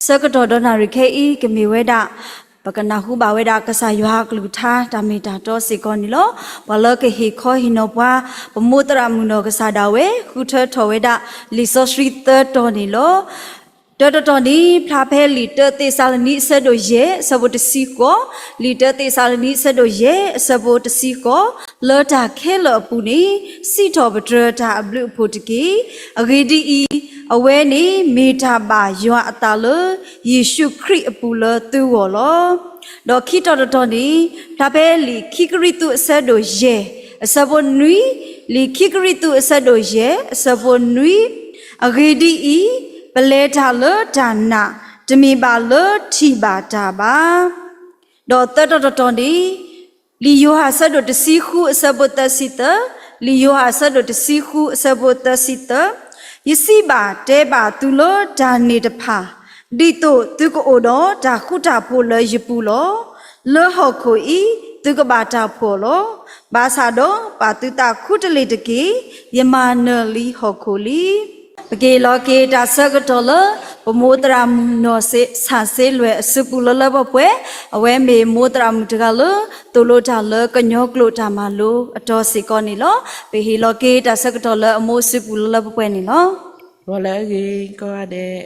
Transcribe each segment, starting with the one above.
ဆၢကတီၢ်ဒီးနၣ်ရံၣ်ခဲအံၤ ကမ့ၢ်ဝဲဒၣ် ပကနၢ်ဟူဘၣ်ဝဲဒၣ် ကစၢ်ယွၤအကလုၢ်ကထါ တၢ်မ့ၢ်တၢ်တီစ့ၢ်ကီးန့ၣ်လီၤ. ပှၤလၢကဟ့ၣ်ခီဟ့ၣ်နီၤပှၤ ပမိၢ်သရၣ်မုၣ်နီၢ်ကစၢ်ဒၣ်ဝဲ ဃုထၢထီၣ်ဝဲဒၣ် လံာ်စီဆှံသၢတီၤန့ၣ်လီၤ. တၢတတီၤန့ၣ် ဖျါဖဲလံာ်တၢသ့းစၤလနံ အဆၢဒိၣ်ယဲၢ် အဆၢဖိတဆံဃိး, လံာ်တၢသ့းစၤလနံ အဆၢဒိၣ်ယဲၢ် အဆၢဖိတဆံဃိး, လၢတၢ်ခဲလၢာ်အပူၤန့ၣ် စံးထီၣ်ပတြၢၤတၢ်အဘျုးအဖှိၣ်တက့ၢ်. အဂ့ၢ်ဒ်အံၤ, အဝဲန့ၣ် မ့ၢ်တၢ်ဘၣ်ယွၤအသးလၢ ယ့ၣ်ၡူးခရံာ်အပူၤလၢသုဂီၢ်လီၤ. ဒီးခံတီၤတတီၤန့ၣ် ဖျါဖဲလံာ်ခံကရံၣ်သူး အဆၢဒိၣ်ယဲၢ် အဆၢဖိနွံ, လံာ်ခံကရံၣ်သူး အဆၢဒိၣ်ယဲၢ် အဆၢဖိနွံ, အဂ့ၢ်ဒ်အံၤ, ပလဲၤတၢ်လၢတၢ်နာ်, တမ့ၢ်ဘၣ်လၢထံၣ်ဘၣ်တၢ်ဘၣ်. ဒီးသၢတီၤတတီၤန့ၣ် လံာ်ယိၤဟၣ်အဆၢဒိၣ်တဆံဃု အဆၢဖိသၢဆံသၢ, လံာ်ယိၤဟၣ်အဆၢဒိၣ်တဆံဃု အဆၢဖိသၢဆံသၢ, ယစံးဘၣ်တဲဘၣ်သုလၢတၢ်န့ၣ်တဖၣ်, ဒ်သိးသုကအိၣ်ဒီးတၢ်ဃူတၢ်ဖိးလၢယပူၤလီၤ. လၢဟီၣ်ခိၣ်အံၤ သုကဘၣ်တၢ်ဖှီၣ်လီၤ. ဘၣ်ဆၣ်ဒီးပာ်သုသးခူတလ့ၢ်တက့ၢ်. ယမၤနၢၤလံဟီၣ်ခိၣ်လံ. ပကဟ့ၣ်လီၤက့ၤတၢ်ဆၢကတီၢ်လၢ ပမိၢ်သရၣ်မုၣ်နီၢ်ဆၣ်စ့လွဲၢ်အစုပူၤလၢလၢပှဲၤပှဲၤ, အဝဲမ့ၢ်မိၢ်သရၣ်မုၣ်တဂၤလၢ သိၣ်လိတၢ်လၢကညီကျိာ်တၢ်မၤလိအတီၤစ့ၢ်ကီးန့ၣ်လီၤ. ပဟ့ၣ်လီၤက့ၤတၢ်ဆၢကတီၢ်လၢအမိၢ်စုပူၤလၢလၢပှဲၤပှဲၤန့ၣ်လီၤ. ဂီၤလၢအဂ့ၤကိးဂၤဒဲး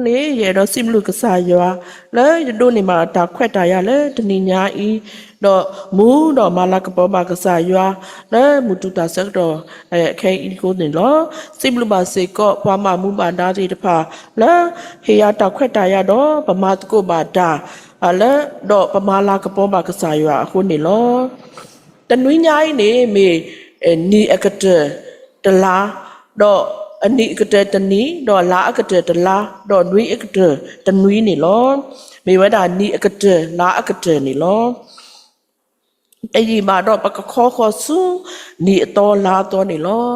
န့ၣ် ယအဲၣ်ဒိးစံးဘျုးကစၢ်ယွၤ လၢယဒိးန့ၢ်ဘၣ်တၢ်ခွဲးတၢ်ယာ်လၢတနံၤညါအံၤ, ဒီးမူဒီးမၤလၤကပီၤဘၣ်ကစၢ်ယွၤ လၢမုၢ်တူၢ်တၢ်ဆၢကတီၢ် ခဲအံၤအဃိန့ၣ်လီၤ. စံးဘျုးဘၣ်စ့ၢ်ကီး ပှၤမၤမူဘၣ်ဒါသ့ၣ်တဖၣ် လၢဟ့ၣ်ယၤတၢ်ခွဲးတၢ်ယာ်ဒီး ပမၤသကိးဘၣ်တၢ် လၢ ဒီးပမၤလၤကပီၤဘၣ်ကစၢ်ယွၤအဃိန့ၣ်လီၤ. တနွံညါအံၤန့ၣ် မ့ၢ်နံၣ်အကတၢၢ်တလါ, ဒီးအနံၣ်အကတၢၢ်တနံၣ်, ဒီးလါအကတၢၢ်တလါ, ဒီးနွံအကတၢၢ်တနွံန့ၣ်လီၤ. မ့ၢ်ဝဲဒၣ်နံၣ်အကတၢၢ်လါအကတၢၢ်န့ၣ်လီၤ. တယံာ်ဘၣ်ဒီး ပကခီဃီၤဆူ နံၣ်အသီလါအသီန့ၣ်လီၤ.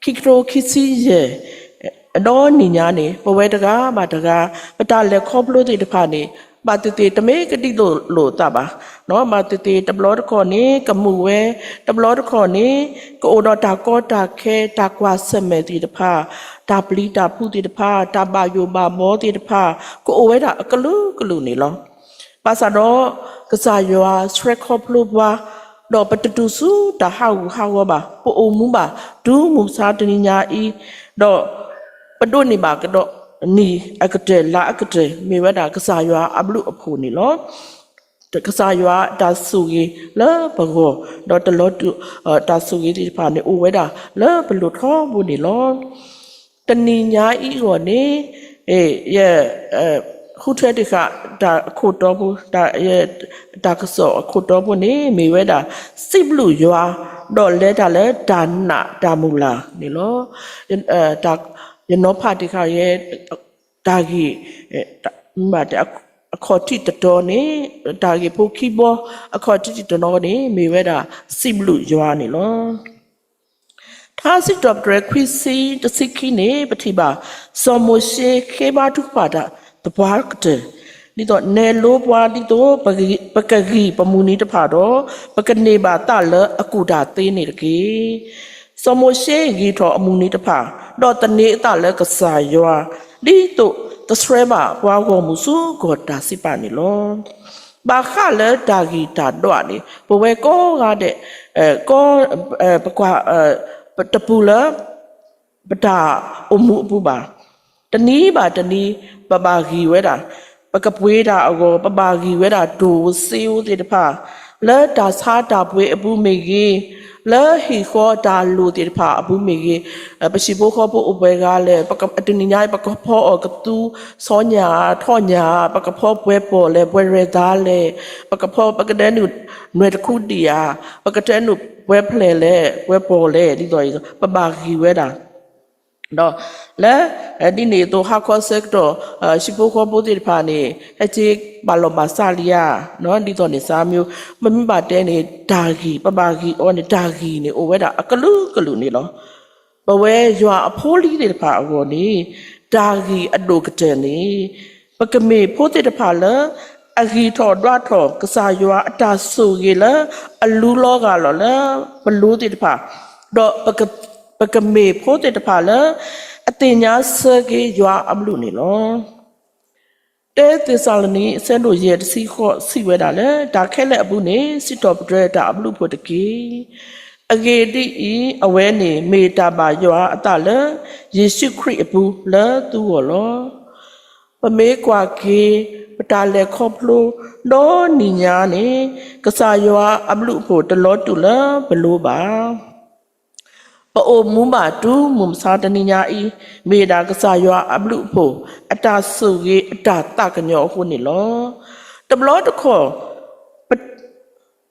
ခံကထိခံဆံယဲၢ် ဒီနံၣ်ညါန့ၣ် ပဝဲတဂၤဘၣ်တဂၤ ပတၢ်လဲၤခီဖျိသ့ၣ်တဖၣ်န့ၣ် ဘၣ်သ့ၣ်သ့ၣ်တမ့ၢ်ကဒ်သိးလိာ်အသးဘၣ်. ဘၣ်သ့ၣ်သ့ၣ်တဘျီတခီၣ်န့ၣ် ကမူဝဲ, တဘျီတခီၣ်န့ၣ် ကအိၣ်ဒီးတၢ်ကီတၢ်ခဲ တၢ်ကွၢ်ဆၢၣ်မဲာ်သ့ၣ်တဖၣ်, တၢ်ပျံၤတၢ်ဖုးသ့ၣ်တဖၣ်, တၢ်ဘၣ်ယိၣ်ဘၣ်ဘီသ့ၣ်တဖၣ် ကအိၣ်ဝဲဒၣ်အကလုာ်ကလုာ်န့ၣ်လီၤ. ဘၣ်ဆၣ်ဒီး ကစၢ်ယွၤဆှဲခီဖျိပှၤ, ဒီးပတတုၤဆူတၢ်ဟးဂူာ်ဟးဂီၤဘၣ်, ပအိၣ်မူဘၣ် တုၤမုၢ်ဆါတနံၤညါအံၤ, ဒီးပဒိးန့ၢ်ဘၣ်ကဒီး နံၣ်အကတၢၢ်လါအကတၢၢ် မ့ၢ်ဝဲဒၣ်ကစၢ်ယွၤအဘျုးအဖှိၣ်န့ၣ်လီၤ. ကစၢ်ယွၤတၢ်ဆိၣ်ဂ့ၤလၢပဂီၢ်, ဒီးတလီၤတူာ် တၢ်ဆိၣ်ဂ့ၤသ့ၣ်တဖၣ်န့ၣ် အိၣ်ဝဲဒၣ်လၢပလိၤထီဘိန့ၣ်လီၤ. တနံၤညါအံၤအဂီၢ်န့ၣ် ယ ဃုထၢတ့ၢ်ဃာ်တၢ်အခိၣ်တီဖိ, တၢ်ကစီၣ်အခိၣ်တီဖိန့ၣ် မ့ၢ်ဝဲဒၣ် စံးဘျုးယွၤ ဒီးလဲၤတၢ်လၢတၢ်နာ်တၢ်မုၢ်လၢ်န့ၣ်လီၤ. ယနီၤဖးတ့ၢ်ဃာ်ယဲ တၢ်ဂ့ၢ် အခီၣ်ထံးတတီၤန့ၣ်, တၢ်ဂ့ၢ်ဖိခံဘီ အခီၣ်ထံးတတီၤန့ၣ် မ့ၢ်ဝဲဒၣ် စံးဘျုးယွၤန့ၣ်လီၤ. ထါစံးထီၣ်ပတြၢၤခွံဆံတဆံခံန့ၣ် ပထံၣ်ဘၣ် စီၤမိၤၡ့ဃ့ဘါထုကဖၣ်တၢ်သပှၢ်ကတၢၢ်, ဒ်သိးနဲၣ်လိပှၤဒ်သိး ပကဂံၢ်ပမုၢ်နံၤတဖၣ်ဒီး ပကန့ၢ်ဘၣ်သးလၢအကူၣ်တၢ်သ့န့ၣ်တက့ၢ်. စီၤမိၤၡ့ဂံၢ်ထီၣ်အမုၢ်နံၤတဖၣ်, ဒီးသန့ၤအသးလၢကစၢ်ယွၤ, ဒ်သိးကဆှၢဘၣ်ပှၤဂီၢ်မုၢ်ဆူကီၢ်တၢ်စံးပာ်န့ၣ်လီၤ. ဘၣ်ဃးလၢတၢ်ဂံၢ်တၢ်ဒွးန့ၣ် ပဝဲကိးဂၤဒဲး က ပကွၢ် တပူၤလၢ ပတၢ်အိၣ်မူအပူၤဘၣ်. တနံၤဘၣ်တနံၤ ပဘၣ်ဂံၢ်ဝဲဒၣ် ပကပှ့ၤတၢ်အဂီၢ် ပဘၣ်ဂံၢ်ဝဲဒၣ်တိၢ်စ့အိၣ်သ့ၣ်တဖၣ်, လၢတၢ်ဆါတၢ်ပှ့ၤအပူၤမ့ၢ်ဂ့ၤ, လၢဟံၣ်ဃီတၢ်လိၣ်သ့ၣ်တဖၣ်အပူၤမ့ၢ်ဂ့ၤ, ပဟံၣ်ဖိဃီဖိအိၣ်ပှဲၤဂၤလဲၣ်, တနံၤညါအံၤ ပကဖီအီၣ်ကသူ ဆီညၣ်ဧါ ထီၣ်ညၣ်ဧါ, ပကဖီပှဲၤပီၣ်လဲၣ် ပှဲၤရဲၣ်သါလဲၣ်, ပကဖီ ပကတဲနုာ် နွဲၣ်တခူဒံးဧါ, ပကတဲနုာ်ပှဲၤဖျဲၣ်လဲၣ် ပှဲၤပီၣ်လဲၣ် ဒ်သိးအံၤ ပဘၣ်ဂံၢ်ဝဲဒၣ် ဒီးလၢ ဒ်န့ၣ်အသိး ဟါခီဆၢကတီၢ် ဟံၣ်ဖိဃီဖိသ့ၣ်တဖၣ်န့ၣ် ဟဲက့ၤဘၣ်လီၢ်ဘၣ်စးလံဧါ, ဒ်သိးန့ၣ် စၢ်မံၤ ပမ့ၢ်ဘၣ်တဲန့ၣ် တၢ်ဂံၢ် ပဘၣ်ဂံၢ်အီၤန့ၣ် တၢ်ဂံၢ်န့ၣ် အိၣ်ဝဲဒၣ်အကလုာ်ကလုာ်န့ၣ်လီၤ. ပဝဲယွၤအဖိလံၤသ့ၣ်တဖၣ်အဂီၢ်န့ၣ် တၢ်ဂံၢ်အဒိၣ်ကတၢၢ်န့ၣ် ပကမ့ၢ်ဖိသ့ၣ်တဖၣ်လၢ အဂံၢ်ထီၣ်ဒွးထီၣ် ကစၢ်ယွၤအတၢ်ဆိၣ်ဂ့ၤလၢ အလူလီၤဂာ်လီၤလၢပလိၤသ့ၣ်တဖၣ်, ဒီး ပကမ့ၢ်ဖိသ့ၣ်တဖၣ်လၢ အသ့ၣ်ညါဆၢက့ၤယွၤအဘျုးန့ၣ်လီၤ. တၢသ့းစၤလနံ အဆၢဒိၣ်ယဲၢ်တဆံဃိး စံးဝဲဒၣ်လၢ တၢ်ခဲလၢာ်အပူၤန့ၣ် စံးထီၣ်ပတြၢၤတၢ်အဘျုးအဖှိၣ်တက့ၢ်. အဂ့ၢ်ဒ်အံၤ, အဝဲန့ၣ်မ့ၢ်တၢ်ဘၣ်ယွၤအသးလၢ ယ့ၣ်ၡူးခရံာ်အပူၤလၢသုဂီၢ်လီၤ. ပမ့ၢ်ကွၢ်က့ၤ ပတၢ်လဲၤခီဖျိ ဒီနံၤညါန့ၣ် ကစၢ်ယွၤအဘျုးအဖှိၣ်တလီၤတူာ်လၢပလိၤဘၣ်. ပအိၣ်မူဘၣ်တုၤမုၢ်မဆါတနံၤညါအံၤ မ့ၢ်ဒၣ်ကစၢ်ယွၤအဘျုးအဖှိၣ် အတၢ်ဆိၣ်ဂ့ၤအတၢ်သးကညီၤအဃိန့ၣ်လီၤ. တဘျီတခီၣ်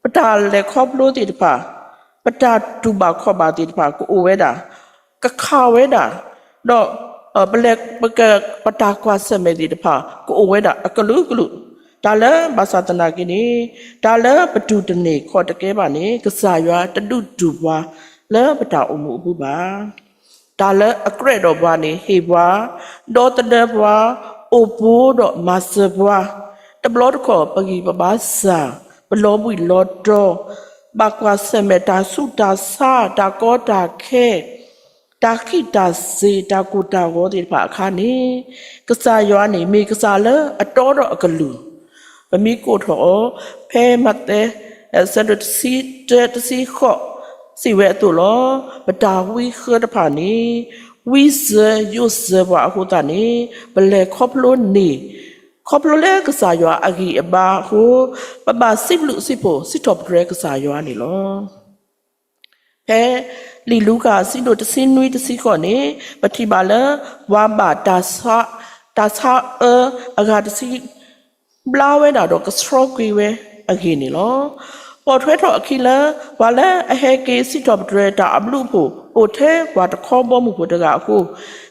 ပတၢ်လဲၤခီဖျိသ့ၣ်တဖၣ်, ပတၢ်တူၢ်ဘၣ်ခီၣ်ဘၣ်သ့ၣ်တဖၣ် ကအိၣ်ဝဲဒၣ်, ကခးဝဲဒၣ်, ဒီး ပလဲၤ, ပက, ပတၢ်ကွၢ်ဆၢၣ်မဲာ်သ့ၣ်တဖၣ် ကအိၣ်ဝဲဒၣ်အကလုာ်ကလုာ်, တၢ်လၢဘၣ်ဆၣ်သနာ်က့န့ၣ် တၢ်လၢပတူၢ်တန့ၢ်ခီၣ်တကဲဘၣ်န့ၣ် ကစၢ်ယွၤတဒုးတူၢ်ပှၤလၢပတၢ်အိၣ်မူအပူၤဘၣ်. တၢ်လၢအကြၢးဒီးပှၤန့ၣ် ဟ့ၣ်ပှၤ, ဒီသဒၢပှၤ, အိၣ်ဘူးဒီးမၤစၢၤပှၤ, တဘျီတခီၣ် ပဂံၢ်ပဘါစၢ်, ပလီၤဘှံးလီၤတီၤ, ဘၣ်ကွၢ်ဆၢၣ်မဲာ်တၢ်ဆူးတၢ်ဆါ, တၢ်ကီတၢ်ခဲ, တၢ်ဃံးတၢ်စ့ၤ, တၢ်ကိၢ်တၢ်ဂီၤသ့ၣ်တဖၣ်အခါန့ၣ်, ကစၢ်ယွၤန့ၣ်မ့ၢ်ကစၢ်လၢအတီဒီးအကလုာ်, ပမ့ၢ်ကိးထီၣ်အီၤ, ဖဲမးသဲ အဆၢဒိၣ်တဆံတၢ တဆံဃိး စံးဝဲအသိးလီၤ. ပတၢ်ဝံဃၢတဖၣ်န့ၣ် ဝံစၢၤယိၣ်စၢၤပှၤအဃိသတးန့ၣ် ပလဲၤခီဖျိန့ၢ်, ခီဖျိလၢကစၢ်ယွၤအဂံၢ်အဘါအဃိ, ပဘၣ်စံးဘျုးစံးဖှိၣ် စံးထီၣ်ပတြၢၤကစၢ်ယွၤန့ၣ်လီၤ. ဖဲလံာ်လူၤကၣ် အဆၢဒိၣ်တဆံနွံ တဆံဃိးန့ၣ် ပထံၣ်ဘၣ်လၢ ပှၤဘၣ်တၢ်ဆါ, တၢ်ဆါအၢအဂၤတဆံ ဘျါဝဲဒၣ်ဒီးကဆှီကွံာ်ဝဲအဂ့ၢ်န့ၣ်လီၤ. ပိာ်ထွဲထီၣ်အခံလၢ ပှၤလၢအဟဲက့ၤစံးထီၣ်ပတြၢၤတၢ်အဘျုးအဖှိၣ် အိၣ်ထဲပှၤတခီဘီမုၢ်ဖိတဂၤအဃိ,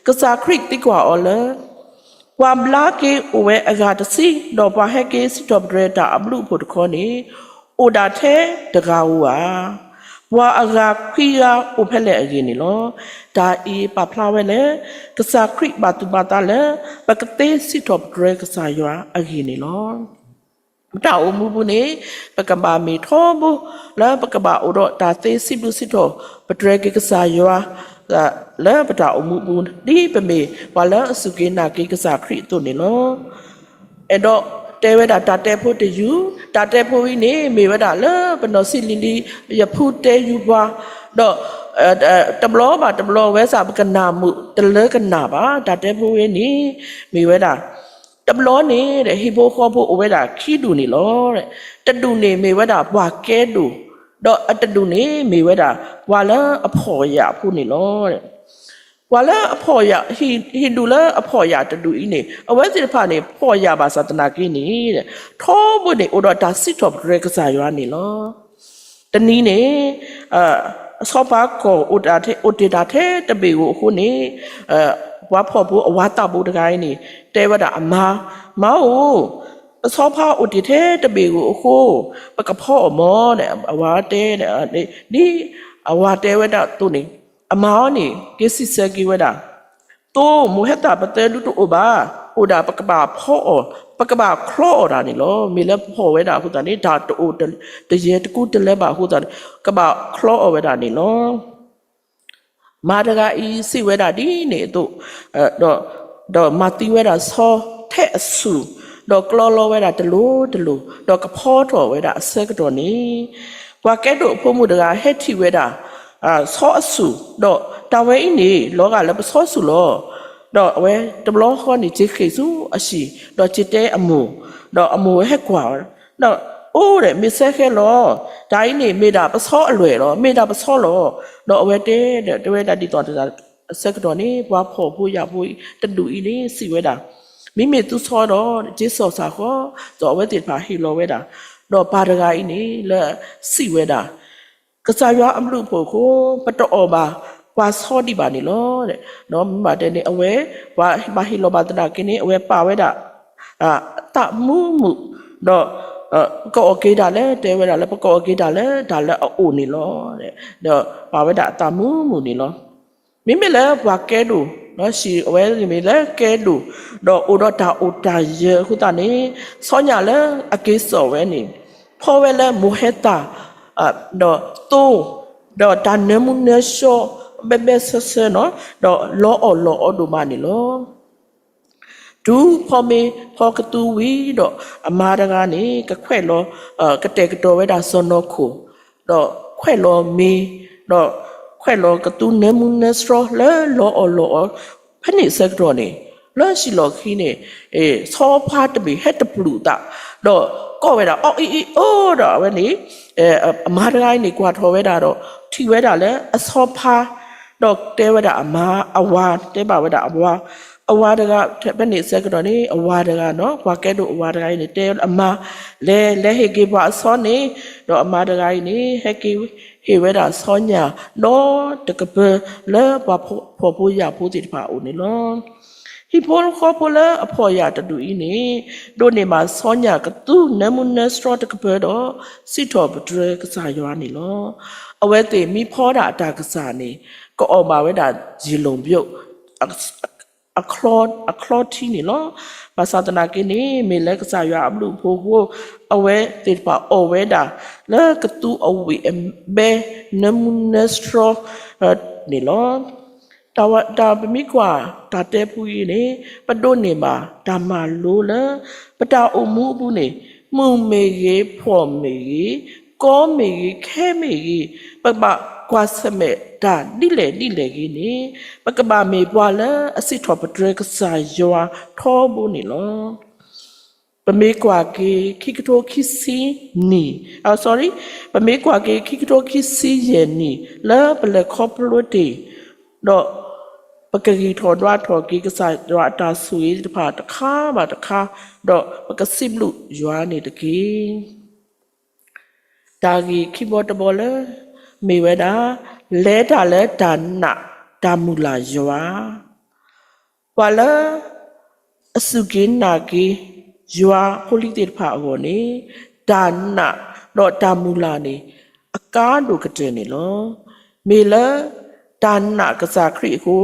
ကစၢ်ခရံာ်သံကွၢ်အီၤလၢ ပှၤဘျါက့ၤအိၣ်ဝဲအဂၤတဆံ, ဒီးပှၤဟဲက့ၤစံးထီၣ်ပတြၢၤတၢ်အဘျုးအဖှိၣ်တခီန့ၣ် အိၣ်ဒၣ်ထဲတဂၤဧိၤဧါ. ပှၤအဂၤခွံဂၤအိၣ်ဖဲလဲၣ်အဂ့ၢ်န့ၣ်လီၤ. တၢ်အံၤပာ်ဖျါဝဲလၢ ကစၢ်ခရံာ်ဘၣ်သူၣ်ဘၣ်သးလၢ ပကသ့စံးထီၣ်ပတြၢၤကစၢ်ယွၤအဂ့ၢ်န့ၣ်လီၤ. ပတၢ်အိၣ်မူပူၤန့ၣ် ပကဘၣ်မ့ၢ်ထီဘိ လၢပကဘၣ်အိၣ်ဒီးတၢ်သ့စံးဘျုးစံးထီၣ်ပတြၢၤက့ၤကစၢ်ယွၤ လၢပတၢ်အိၣ်မူပူၤ ဒ်ပမ့ၢ်ပှၤလၢအစူၢ်က့ၤနာ်က့ၤကစၢ်ခရံာ်အသိးန့ၣ်လီၤ. အဲၣ်ဒိးတဲဝဲဒၣ်တၢ်တဲဖိတယုၢ်, တၢ်တဲဖိအံၤန့ၣ် မ့ၢ်ဝဲဒၣ်လၢပနီၢ်ဆံးလံၤလံၤ ယဖုတဲယူၤပှၤ, ဒီး တဘျီဘၣ်တဘျီ ဝဲစ့ၢ်ပကနၣ်မုာ်တလၢကနၣ်ဘၣ်. တၢ်တဲဖိဝဲန့ၣ် မ့ၢ်ဝဲဒၣ် တဘျီန့ၣ် ဟံၣ်ဖိဃီဖိအိၣ်ဝဲဒၣ်ခံဒူၣ်န့ၣ်လီၤ. တဒူၣ်န့ၣ်မ့ၢ်ဝဲဒၣ်ပှၤကဲဒိၣ်, ဒီးအတဒူၣ်န့ၣ်မ့ၢ်ဝဲဒၣ် ပှၤလၢအဖှီၣ်ယာ်ဖိန့ၣ်လီၤ. ပှၤလၢအဖှီၣ်ယာ်, ဟံၣ်ဒူၣ်လၢအဖှီၣ်ယာ်တဒူၣ်အံၤန့ၣ် အဝဲသ့ၣ်တဖၣ်န့ၣ် ဖှီၣ်ယာ်ဘၣ်ဆၣ်သနာ်က့န့ၣ် ထီဘိန့ၣ် အိၣ်ဒီးတၢ်စံးထီၣ်ပတြၢၤကစၢ်ယွၤန့ၣ်လီၤ. တနံၤန့ၣ် အဆီဖါကီၢ် အိၣ်တ့ၢ်တၢ်ထဲတဘ့ၣ်ဧိၤအဃိန့ၣ် ပှၤဖှီၣ်ဖိအဝၤသးဘိတဂၤအံၤန့ၣ် တဲဝဲဒၣ်အမါ, မါဧိၤ, အဆီဖါအိၣ်တ့ၢ်ထဲတဘ့ၣ်ဧိၤအဃိ ပကဖီအီၤမၢ်, အဝၤတဲ, ဒ်အဝၤတဲဝဲဒၣ်အသိးန့ၣ် အမါအံၤန့ၣ် က့ၤစံးဆၢက့ၤဝဲဒၣ်, သိမိၢ်ဟဲသၣ်ပသၢဒူတအိၣ်ဘၣ်, အိၣ်ဒၣ်ပကဘၣ်ဖီအီၤ, ပကဘၣ်ချီအီၤဒၣ်န့ၣ်လီၤ. မ့ၢ်လၢဖှီၣ်ဝဲဒၣ်အဃိသတးန့ၣ် တၢ်တအိၣ်တယဲၢ်တကူတလၢဘၣ်အဃိသတးန့ၣ် ကဘၣ်ချီအီၤဝဲဒၣ်န့ၣ်လီၤ. မါတဂၤအံၤစံးဝဲဒၣ်ဒ်န့ၣ်အသိး, ဒီးမၤသံဝဲဒၣ်ဆီထဲအဆူၣ်, ဒီးကျီလီၤဝဲဒၣ်တလိၤတလိၤ, ဒီးကဖီထီၣ်ဝဲဒၣ်အဆၢကတီၢ်န့ၣ်, ပှၤကဲဒိၣ်အဖိမုၣ်တဂၤဟဲထံၣ်ဝဲဒၣ် ဆီအဆူၣ်, ဒီးတၢ်ဝဲအံၤန့ၣ် လီၤဂာ်လၢပဆီဆူၣ်လီၤ. ဒီးအဝဲတဘျီဃီန့ၣ် က့ၤဃ့ၢ်ဆူအဟံၣ်, ဒီးက့ၤတဲအမိၢ်, ဒီးအမိၢ်ဟဲကွၢ်, ဒီးအိၣ်ဒီး မ့ၢ်စဲဃဲလီၤ, တၢ်အံၤန့ၣ်မ့ၢ်ဒၣ်ပဆီအလွဲၢ်လီၤ, မ့ၢ်ဒၣ်ပဆီလီၤ. ဒီးအဝဲတဲဒီး တဲဝဲဒၣ်ဒ်သိးအဆၢကတီၢ်န့ၣ် ပှၤဖှီၣ်ဖိယာ်ဖိတဒူၣ်အံၤန့ၣ် စံးဝဲဒၣ်, မ့မ့ၢ်သုဆီဒီး က့ၤစီၣ်ဆၣ်ဃီ, ဒီးအဝဲသ့ၣ်တဖၣ်ဟ့ၣ်လီၤဝဲဒၣ်, ဒီးပၢ်တဂၤအံၤန့ၣ် လၢစံးဝဲဒၣ် ကစၢ်ယွၤအဘျုးအဖှိၣ်အဃိ ပတအီၣ်ဘၣ်ပှၤဆီဒံးဘၣ်န့ၣ်လီၤ. ဒီးမ့ၢ်ဘၣ်တဲန့ၣ် အဝဲ ပှၤဘၣ်ဟ့ၣ်လီၤဘၣ်သနာ်က့န့ၣ် အဝဲပာ်ဝဲဒၣ် သးမူမုာ်, ဒီး ကအီၣ်က့ၤဒၣ်လၢ တဲဝဲဒၣ်လၢ ပကအီၣ်က့ၤဒၣ်လၢ တၢ်လၢအအိၣ်န့ၣ်လီၤ. ဒီးပာ်ဝဲဒၣ်အသးမူမုာ်န့ၣ်လီၤ. မ့မ့ၢ်လၢပှၤကဲဒိၣ်, ဟံၣ်အဝဲမ့ၢ်လၢကဲဒိၣ်, ဒီးအိၣ်ဒီးတၢ်အိၣ်တၢ်ယၢၤအဃိသတးန့ၣ်, ဆီညၣ်လၢအက့ၤစိာ်ဝဲန့ၣ် ဖီဝဲလၢမိၢ်ဟဲသၣ်, ဒီးသိ, ဒီးတၢ်နၢမူနၢဆှီ ဘဲဘဲဆၢဆၢနီၤ, ဒီးလီအီၣ်လီအီဒိၣ်မးန့ၣ်လီၤ. တုၤဖီမ့ၤဖီကသူဝံၤဒီး အမါတဂၤန့ၣ် ကခွဲးလီၤ, ကတဲာ်ကတီၤဝဲဒၣ်စီၢ်နီၤခိၣ်, ဒီးခွဲးလီၤမ့ၤ, ဒီးခွဲးလီၤကသူနၢမူနၢဆှီလၢလီအီၣ်လီအီ ဖဲန့ၣ်ဆၢကတီၢ်န့ၣ် လၢဟံၣ်လီၢ်ခံန့ၣ် ဆီဖါတဘ့ၣ်ဟဲတပျုာ်အသး, ဒီးကိးဝဲဒၣ်အီအံၤအံၤအီဒီးအဝဲန့ၣ် အမါတဂၤအံၤန့ၣ် ကွၢ်ထီၣ်ဝဲဒၣ်ဒီး ထံၣ်ဝဲဒၣ်လၢအဆီဖါ, ဒီးတဲဝဲဒၣ်အမါ, အဝၤ, တဲဘၣ်ဝဲဒၣ်အဝၤ, အဝၤတဂၤ, ဖဲန့ၣ်ဆၢကတီၢ်န့ၣ် အဝၤတဂၤနီၤ, ကွၢ်ကဲဒိၣ်အဝၤတဂၤအံၤန့ၣ် တဲအမါ, လဲၤ, လဲၤဟ့ၣ်က့ၤပှၤအဆီန့ၣ်, ဒီးအမါတဂၤအံၤန့ၣ် ဟဲက့ၤဟ့ၣ်ဝဲဒၣ်ဆီညၣ်ဒီတကပၢၤ လၢပှၤဖှီၣ်ဖိယာ်ဖိသ့ၣ်တဖၣ်အအိၣ်န့ၣ်လီၤ. ဟံၣ်ဖိဃီဖိလၢအဖှီၣ်ယာ်တဒူၣ်အံၤန့ၣ် ဒိးန့ၢ်ဘၣ်ဆီညၣ်ကသူနၢမူနၢဆှီတကပၢၤဒီး စံးထီၣ်ပတြၢၤကစၢ်ယွၤန့ၣ်လီၤ. အဝဲသ့ၣ်မ့ၢ်ဖီဒၣ်အတၢ်ကစၢ်န့ၣ် ကအီၣ်ဘၣ်ဝဲဒၣ်ယံာ်လိာ်ဘျိး အချီထံန့ၣ်လီၤ. ဘၣ်ဆၣ်သနာ်က့န့ၣ် မ့ၢ်လၢကစၢ်ယွၤအဘျုးအဖှိၣ်အဃိ အဝဲသ့ၣ်တဖၣ်အီၣ်ဝဲဒၣ် လၢကသူအဝ့ၢ်အဘဲ နၢမူနၢဆှီန့ၣ်လီၤ. တၢ်ဝဲ တၢ်ပမ့ၢ်ကွၢ်တၢ်တဲဖုအံၤန့ၣ် ပဒိးန့ၢ်ဘၣ်တၢ်မၤလိလၢ ပတၢ်အိၣ်မူအပူၤန့ၣ် မုၢ်မ့ၢ်ဂ့ၤ, ဖှီၣ်မ့ၢ်ဂ့ၤ, ကီမ့ၢ်ဂ့ၤ, ခဲမ့ၢ်ဂ့ၤ, ပကဘၣ်ကွၢ်ဆၢၣ်မဲာ်တၢ်ဒ်လဲၣ်ဒ်လဲၣ်ဂ့ၤန့ၣ် ပကဘၣ်မ့ၢ်ပှၤလၢအစံးထီၣ်ပတြၢၤကစၢ်ယွၤထီဘိန့ၣ်လီၤ. ပမ့ၢ်ကွၢ်က့ၤ ခံကထိခံဆံနံၣ်, အ sorry, ပမ့ၢ်ကွၢ်က့ၤ ခံကထိခံဆံယဲၢ်နံၣ် လၢပလဲၤခီဖျိတ့ၢ် ဒီး ပကဂံၢ်ထီၣ်ဒွးထီၣ်က့ၤကစၢ်ယွၤအတၢ်ဆိၣ်ဂ့ၤသ့ၣ်တဖၣ်တခါဘၣ်တခါ, ဒီးပကစံးဘျုးယွၤန့ၣ်တက့ၢ်. တၢ်ဂ့ၢ်ခံဘီတဘီလၢ မ့ၢ်ဝဲဒၣ် လဲၤတၢ်လၢတၢ်နာ်တၢ်မုၢ်လၢ်ယွၤ ပှၤလၢ အစူၢ်က့ၤနာ်က့ၤ ယွၤအဖိလံၤသ့ၣ်တဖၣ်အဂီၢ်န့ၣ် တၢ်နာ်ဒီးတၢ်မုၢ်လၢ်န့ၣ် အကါဒိၣ်ကတၢၢ်န့ၣ်လီၤ. မ့ၢ်လၢ တၢ်နာ်ကစၢ်ခရံာ်အဃိ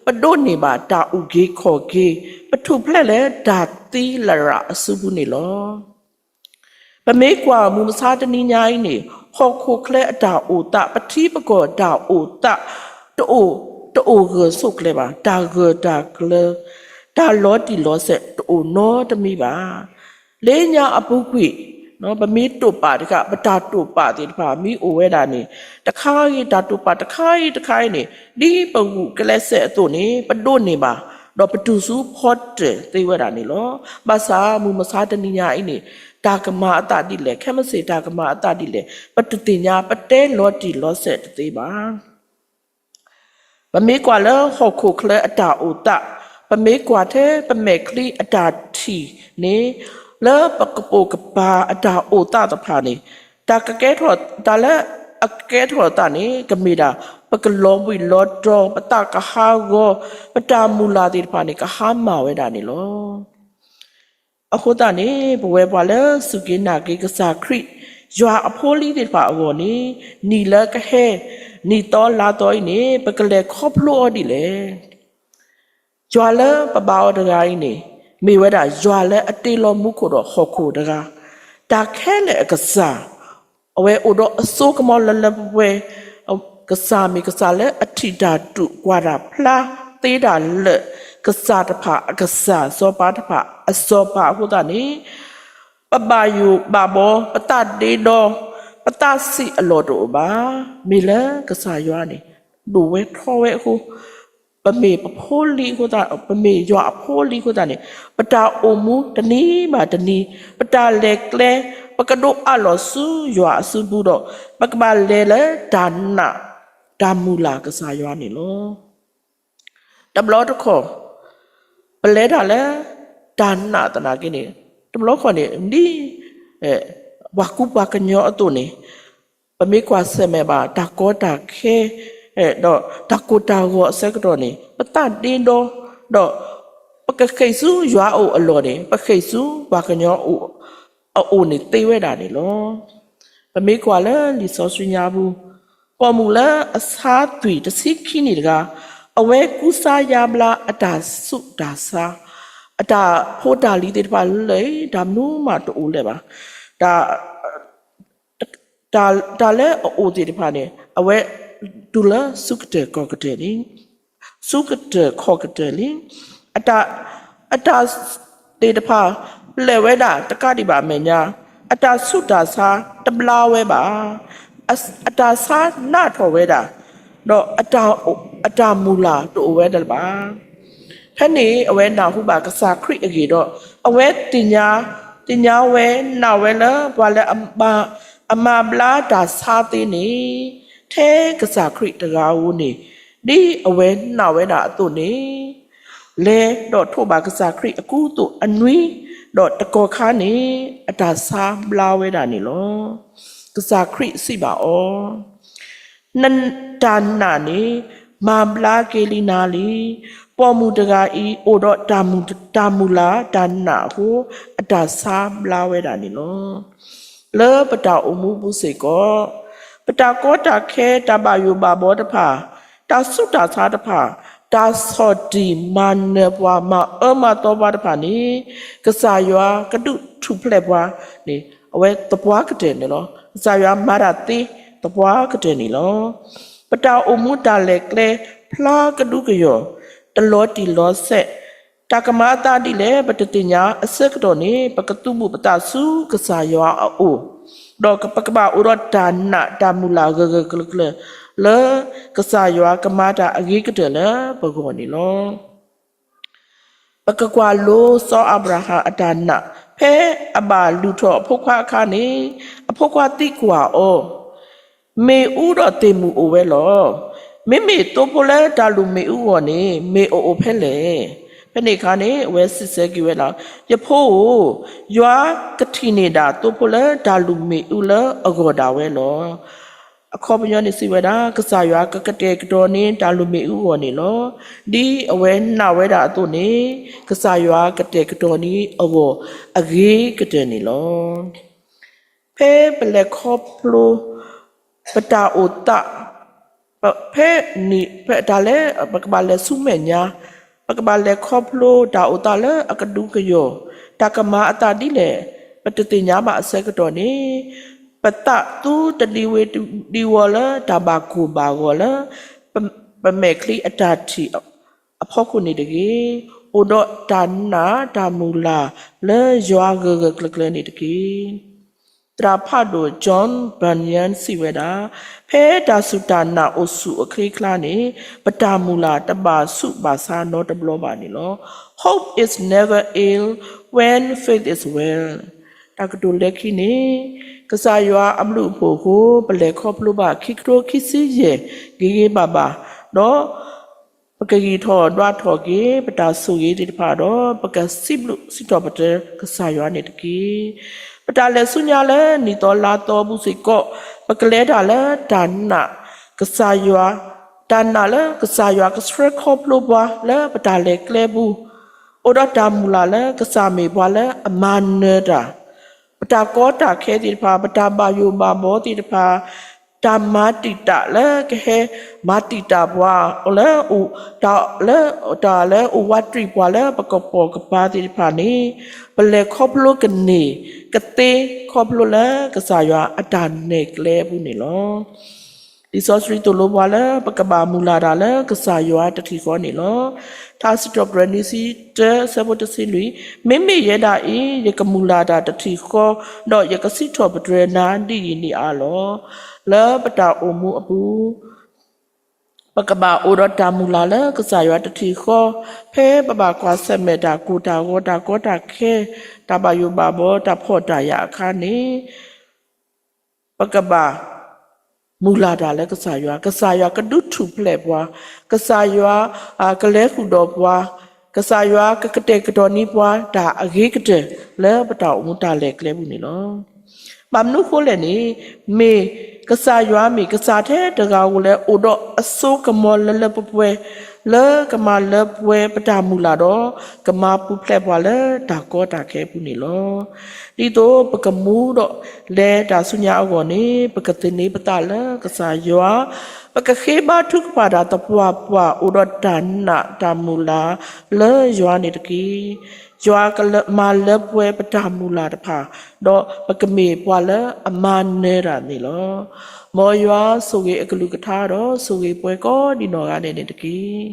ပဒိးန့ၢ်ဘၣ်တၢ်အုၣ်က့ၤခီၣ်က့ၤ ပထူၣ်ဖျဲးလၢတၢ်သံလရာ်အစုပူၤန့ၣ်လီၤ. ပမ့ၢ်ကွၢ်မုၢ်မဆါတနံၤညါအံၤန့ၣ် ဟီၣ်ခိၣ်ချၢအတၢ်အိၣ်သး ပထံပကီၢ်တၢ်အိၣ်သး တအိၣ်, တအိၣ်ဂၢၢ်ဆိးကျၢၤဘၣ်, တၢ်ဂၢၢ်တၢ်ကျၢၤ, တၢ်လီၤတံၢ်လီၤဆဲးတအိၣ်နီတမံၤဘၣ်. လၢညါအပူၤကွံာ် ပမ့ၢ်တိာ်ပာ်တခါ ပတၢ်တိာ်ပာ်သ့ၣ်တဖၣ်မ့ၢ်အိၣ်ဝဲဒၣ်န့ၣ် တခါဂ့ၤ တၢ်တိာ်ပာ်တခါဂ့ၤတခါဂ့ၤန့ၣ် ဒ်ပဂုာ်ကျဲးစဲးအသိးန့ၣ် ပဒိးန့ၢ်ဘၣ် ဒီးပတူၢ်ဆူဖီတၢၢ်သ့ဝဲဒၣ်န့ၣ်လီၤ. ဘၣ်ဆၣ်မုၢ်မဆါတနံၤညါအံၤန့ၣ် တၢ်ကမၤအသးဒ်လဲၣ်, ခဲမုၢ်ဆ့ၣ်တၢ်ကမၤအသးဒ်လဲၣ် ပတသ့ၣ်ညါ ပတဲလီၤတံၢ်လီၤဆဲးတသ့ဘၣ်. ပမ့ၢ်ကွၢ်လၢဟီၣ်ခိၣ်ချၢအတၢ်အိၣ်သး, ပမ့ၢ်ကွၢ်ထဲပမဲာ်ချံအတၢ်ထံၣ်န့ၣ် လၢပကပိာ်ကပၤအတၢ်အိၣ်သးသ့ၣ်တဖၣ်န့ၣ် တၢ်ကကဲထီၣ်, တၢ်လၢအကကဲထီၣ်အသးန့ၣ် ကမ့ၢ်ဒၣ် ပကလီၤဘှံးလီၤတီၤ, ပသးကဟးဂီၤ, ပတၢ်မုၢ်လၢ်သ့ၣ်တဖၣ်န့ၣ် ကဟါမၢ်ဝဲဒၣ်န့ၣ်လီၤ. အဃိသတးန့ၣ် ပဝဲပှၤလၢစူၢ်က့ၤနာ်က့ၤကစၢ်ခရံာ် ယွၤအဖိလံၤသ့ၣ်တဖၣ်အဂီၢ်န့ၣ် နံၣ်လၢကဟဲ, နံၣ်သီလါသီအံၤန့ၣ် ပကလဲၤခီဖျိအီၤဒ်လဲၣ်. ယွၤလၢပဘါအီၤတဂၤအံၤန့ၣ် မ့ၢ်ဝဲဒၣ်ယွၤလၢအတ့လီၤမူခိၣ်ဒီးဟီၣ်ခိၣ်တဂၤ, တၢ်ခဲလၢာ်အကစၢ်, အဝဲအိၣ်ဒီးအစိကမီၤလၢလၢပှဲၤပှဲၤ, ကစၢ်မ့ၢ်ကစၢ်လၢအထံၣ်တၢ်တူာ်ကွၢ်တၢ်ဖျါသ့တၢ်လၢာ်, ကစၢ်တဖၣ်အကစၢ် စီၤပၤတဖၣ်အစီၤပၤအဃိသတးန့ၣ် ပဘၣ်ယိၣ်ဘၣ်ဘီ ပသးဒ့ဒီ ပသးဆံးအလီၢ်တအိၣ်ဘၣ်. မ့ၢ်လၢကစၢ်ယွၤန့ၣ် ဒိၣ်ဝဲထီဝဲအဃိ, ပမ့ၢ်ပဖိလံၤအဃိသတး, ပမ့ၢ်ယွၤအဖိလံၤအဃိသတးန့ၣ် ပတၢ်အိၣ်မူတနံၤဘၣ်တနံၤ, ပတၢ်လဲၤကျဲ, ပကဒိးအးလီၤဆူယွၤအစုပူၤဒီး ပကဘၣ်လဲၤလၢတၢ်နာ်တၢ်မုၢ်လၢ်ကစၢ်ယွၤန့ၣ်လီၤ. တဘျီတခီၣ် ပလဲၤတၢ်လၢ တၢ်နာ်သနာ်က့န့ၣ် တဘျီခီၣ်န့ၣ် ဒ် ပှၤကူပှၤကညီအသိးန့ၣ် ပမ့ၢ်ကွၢ်ဆၢၣ်မဲာ်ဘၣ် တၢ်ကီတၢ်ခဲ ဒီးတၢ်ကိၢ်တၢ်ဂီၤအဆၢကတီၢ်န့ၣ် ပသးဒ့ဒီ, ဒီးပကဃ့ၢ်ဆူယွၤအအိၣ်အလီၢ်န့ၣ် ပဃ့ၢ်ဆူပှၤကညီအအိၣ်န့ၣ်သ့ဝဲဒၣ်န့ၣ်လီၤ. ပမ့ၢ်ကွၢ်လၢလံာ်စီဆှံညါပူၤ ပိာ်မုၣ်လၢအဆါသွံၣ်တဆံခံနံၣ်တဂၤ, အဝဲကူစါယါဘျါအတၢ်ဆူးတၢ်ဆါ, အတၢ်ဖိတၢ်လံၤသ့ၣ်တဖၣ်လၢ တၢ်မနုၤမးတအိၣ်လၢၤဘၣ်. တၢ် တၢ်လၢအအိၣ်သ့ၣ်တဖၣ်န့ၣ် အဝဲ တုၤလၢဆူကတၢၢ်ခီၣ်ကတၢၢ်လံ, ဆူကတၢၢ်ခီၣ်ကတၢၢ်လံ. အတၢ်, အတၢ်သ့ၣ်တဖၣ် ပျဲဝဲဒၣ်တကးဒံးဘၣ်အမဲာ်ညါ, အတၢ်ဆူးတၢ်ဆါတဘျါဝဲဘၣ်. အ, အတၢ်ဆါနးထီၣ်ဝဲဒၣ်, ဒီးအတၢ်, အတၢ်မုၢ်လၢ်တအိၣ်ဝဲဒၣ်လၢၤဘၣ်. ဖဲန့ၣ်အဝဲနၢ်ဟူဘၣ်ကစၢ်ခရံာ်အဂ့ၢ်ဒီး အဝဲသ့ၣ်ညါ, သ့ၣ်ညါဝဲနာ်ဝဲလၢပှၤလၢအမၤဘျါတၢ်ဆါသ့န့ၣ် ထဲကစၢ်ခရံာ်တဂၤဧိၤန့ၣ်, ဒ်အဝဲနာ်ဝဲဒၣ်အသိးန့ၣ်, လဲၤဒီးထိးဘၣ်ကစၢ်ခရံာ်အကူအသိးအနွံ, ဒီးတကီၢ်ခါန့ၣ် အတၢ်ဆါဘျါဝဲဒၣ်န့ၣ်လီၤ. ကစၢ်ခရံာ်စံးဘၣ်အီၤ, နတၢ်နာ်န့ၣ် မၤဘျါက့ၤလံနၤလံ. ပိာ်မုၣ်တဂၤအံၤ အိၣ်ဒီးတၢ်မုၢ်လၢ်တၢ်နာ်အဃိ, အတၢ်ဆါဘျါဝဲဒၣ်န့ၣ်လီၤ. လၢပတၢ်အိၣ်မူပူၤစ့ၢ်ကီး, ပတၢ်ကီတၢ်ခဲ တၢ်ဘၣ်ယိၣ်ဘၣ်ဘီတဖၣ်, တၢ်ဆူးတၢ်ဆါတဖၣ်, တၢ်ဆီၣ်တံၢ်မၤနၢၤပှၤ မၤအၢမၤသီပှၤတဖၣ်န့ၣ်, ကစၢ်ယွၤကဒုးထူၣ်ဖျဲးပှၤန့ၣ် အဝဲသပှၢ်ကတၢၢ်န့ၣ်လီၤ. ကစၢ်ယွၤမၤတၢ်သ့သပှၢ်ကတၢၢ်န့ၣ်လီၤ. ပတၢ်အိၣ်မူတၢ်လဲၤကျဲ ဖျါကဒူကယီၢ်, တလီၤတံၢ်လီၤဆဲး, တၢ်ကမၤအသးဒ်လဲၣ် ပတသ့ၣ်ညါအဆၢကတီၢ်န့ၣ် ပကသူၣ်ဘၣ်ပသးဆူကစၢ်ယွၤအအိၣ်, ဒီးပကဘၣ်အိၣ်ဒီးတၢ်နာ်တၢ်မုၢ်လၢ်ဂၢၢ်ဂၢၢ်ကျၢၤကျၢၤ လၢကစၢ်ယွၤကမၤတၢ်အဂ့ၤကတၢၢ်လၢပဂီၢ်န့ၣ်လီၤ. ပကကွၢ်လိစီၤအၤဘြၤဟၣ်အတၢ်နာ်, ဖဲအဘၣ်လုၢ်ထီၣ်အဖိခွါအခါန့ၣ်, အဖိခွါသံကွၢ်အီၤ, မ့ၣ်အူဒီးသ့ၣ်မုၢ်အိၣ်ဝဲလီၤ. မ့မ့ၢ်သိဖိလၢတၢ်လုၢ်မ့ၣ်အူအဂီၢ်န့ၣ် မ့ၢ်အအိၣ်ဖဲလဲၣ်. ဖဲန့ၣ်အခါန့ၣ် အဝဲစံးဆၢက့ၤဝဲဒၣ်, ယဖိဧၢ, ယွၤကထံၣ်န့ၢ်ဒၣ်သိဖိလၢတၢ်လုၢ်မ့ၣ်အူလၢအဂီၢ်ဒၣ်ဝဲလီၤ. အခီပညီန့ၣ်စံးဝဲဒၣ်, ကစၢ်ယွၤကကတဲာ်ကတီၤန့ၢ်တၢ်လုၢ်မ့ၣ်အူအဂီၢ်န့ၣ်လီၤ. ဒ်အဝဲနာ်ဝဲဒၣ်အသိးန့ၣ်, ကစၢ်ယွၤကတဲာ်ကတီၤန့ၢ်အဂီၢ်အဂ့ၤကတၢၢ်န့ၣ်လီၤ. ဖဲပလဲၤခီဖျိ ပတၢ်အိၣ်သး, ဖဲန့ၣ် ဖဲတၢ်လၢပကဘၣ်လဲၤဆူမဲာ်ညါ, ပကဘၣ်လဲၤခီဖျိတၢ်အိၣ်သးလၢအကဒူကယီၢ်, တၢ်ကမၤအသးဒ်လဲၣ် ပတသ့ၣ်ညါဘၣ်အဆၢကတီၢ်န့ၣ်, ပသးသူတဒံဝ့ၤဒံဝီၤလၢတၢ်ဘၣ်ကိၢ်ဘၣ်ဂီၤလၢ ပမဲာ်ချံအတၢ်ထံၣ်အဖီခိၣ်န့ၣ်တဂ့ၤ, အိၣ်ဒီးတၢ်နာ်တၢ်မုၢ်လၢ်လၢယွၤဂၢၢ်ဂၢၢ်ကျၢၤကျၢၤန့ၣ်တက့ၢ်. သရၣ်ဖးဒိၣ် John Bunyan စံးဝဲဒၣ်, ဖဲတၢ်စူၢ်တၢ်နာ်အိၣ်ဆူၣ်အိၣ်ချ့အကျါန့ၣ်, ပတၢ်မုၢ်လၢ်တဘၣ်ဆူးဘၣ်ဆါနီတဘျီဘၣ်န့ၣ်လီၤ. Hope is never ill when faith is well. တၢ်ကတိၤလၢခံန့ၣ်, ကစၢ်ယွၤအဘျုးအဖှိၣ်အဃိ ပလဲၤခီဖျိဘၣ်ခံကထိခံဆံယဲၢ်ဂ့ၤဂ့ၤဘၣ်ဘၣ်, ဒီး ပကဂံၢ်ထီၣ်ဒွးထီၣ်က့ၤ ပတၢ်ဆိၣ်ဂ့ၤသ့ၣ်တဖၣ်ဒီး ပကစံးဘျုးစံးထီၣ်ပတြၢၤကစၢ်ယွၤန့ၣ်တက့ၢ်. ပတၢ်လဲၤဆူညါလၢနံၣ်သီလါသီပူၤစ့ၢ်ကီး, ပကလဲၤတၢ်လၢတၢ်နာ်ကစၢ်ယွၤ, တၢ်နာ်လၢကစၢ်ယွၤကဆှၢခီဖျိပှၤလၢပတၢ်လဲၤကျဲပူၤ, အိၣ်ဒီးတၢ်မုၢ်လၢ်လၢကစၢ်မ့ၢ်ပှၤလၢအမၤနၢၤတၢ် ပတၢ်ကီတၢ်ခဲသ့ၣ်တဖၣ်, ပတၢ်ဘၣ်ယိၣ်ဘၣ်ဘီသ့ၣ်တဖၣ်, တၢ်မၤတံာ်တာ်လၢကဟဲမၤတံာ်တာ်ပှၤ, လၢ, တၢ်လၢ, တၢ်လၢအိၣ်ဝးတရံးပှၤလၢပကပိာ်ကပၤသ့ၣ်တဖၣ်န့ၣ်, ပလဲၤခီဖျိကန့ၢ်, ကသ့ခီဖျိလၢကစၢ်ယွၤအတၢ်နဲၣ်ကျဲအပူၤန့ၣ်လီၤ. လံာ်စီဆှံသိၣ်လိပှၤလၢပကဘၣ်မုၢ်လၢ်တၢ်လၢကစၢ်ယွၤတထံၣ်ဃီန့ၣ်လီၤ. ထါစံးထီၣ်ပတြၢၤနွံဆံတၢ ဆၢဖိတဆံလွံၢ်, မ့မ့ၢ်ယဲဒၣ်အံၤ ယကမုၢ်လၢ်တၢ်တထံၣ်ဃီ, ဒီးယကစံးထီၣ်ပတြၢၤနၤဒ်အံၤဒ်အါလီၤ. လၢပတၢ်အိၣ်မူအပူၤ ပကဘၣ်အိၣ်ဒီးတၢ်မုၢ်လၢ်လၢကစၢ်ယွၤတထံၣ်ဃီ, ဖဲပဘၣ်ကွၢ်ဆၢၣ်မဲာ်တၢ်ကိၢ်တၢ်ဂီၤ တၢ်ကီတၢ်ခဲ, တၢ်ဘၣ်ယိၣ်ဘၣ်ဘီ တၢ်ဖှီၣ်တၢ်ယာ်အခါန့ၣ် ပကဘၣ်မုၢ်လၢ်တၢ်လၢကစၢ်ယွၤ, ကစၢ်ယွၤကဒုးထူၣ်ဖျဲးပှၤ, ကစၢ်ယွၤကလဲၤဃုာ်ဒီးပှၤ, ကစၢ်ယွၤကကတဲာ်ကတီၤန့ၢ်ပှၤတၢ်အဂ့ၤကတၢၢ်လၢပတၢ်အိၣ်မူတၢ်လဲၤကျဲပူၤန့ၣ်လီၤ. ဘၣ်မနုၤအဃိလဲၣ်န့ၣ်, မ့ၢ်, ကစၢ်ယွၤမ့ၢ်ကစၢ်ထဲတဂၤဧိၤလၢအိၣ်ဒီးအစိကမီၤလၢလၢပှဲၤပှဲၤ, လၢကမၤလၢပှဲၤပတၢ်မုၢ်လၢ်ဒီး ကမၤပူၤဖျဲးပှၤလၢတၢ်ကီတၢ်ခဲအပူၤန့ၣ်လီၤ. ဒ်သိးပကမူဒီးလဲၤတၢ်ဆူညါအဂီၢ်န့ၣ် ပကသန့ၤပသးလၢကစၢ်ယွၤ, ပကဃ့ဘါထုကဖၣ်တၢ်သပှၢ်ပှၢ် အိၣ်ဒီးတၢ်နာ်တၢ်မုၢ်လၢ်လၢယွၤန့ၣ်တက့ၢ်. ယွၤကမၤလၢပှဲၤပတၢ်မုၢ်လၢ်တဖၣ်, ဒီးပကမ့ၢ်ပှၤလၢအမၤနၢၤတၢ်န့ၣ်လီၤ. မ်ယွၤဆိၣ်ဂ့ၤအကလုၢ်ကထါဒီးဆိၣ်ဂ့ၤပှၤကိးဒံနီၢ်ဂၤဒဲးန့ၣ်တက့ၢ်.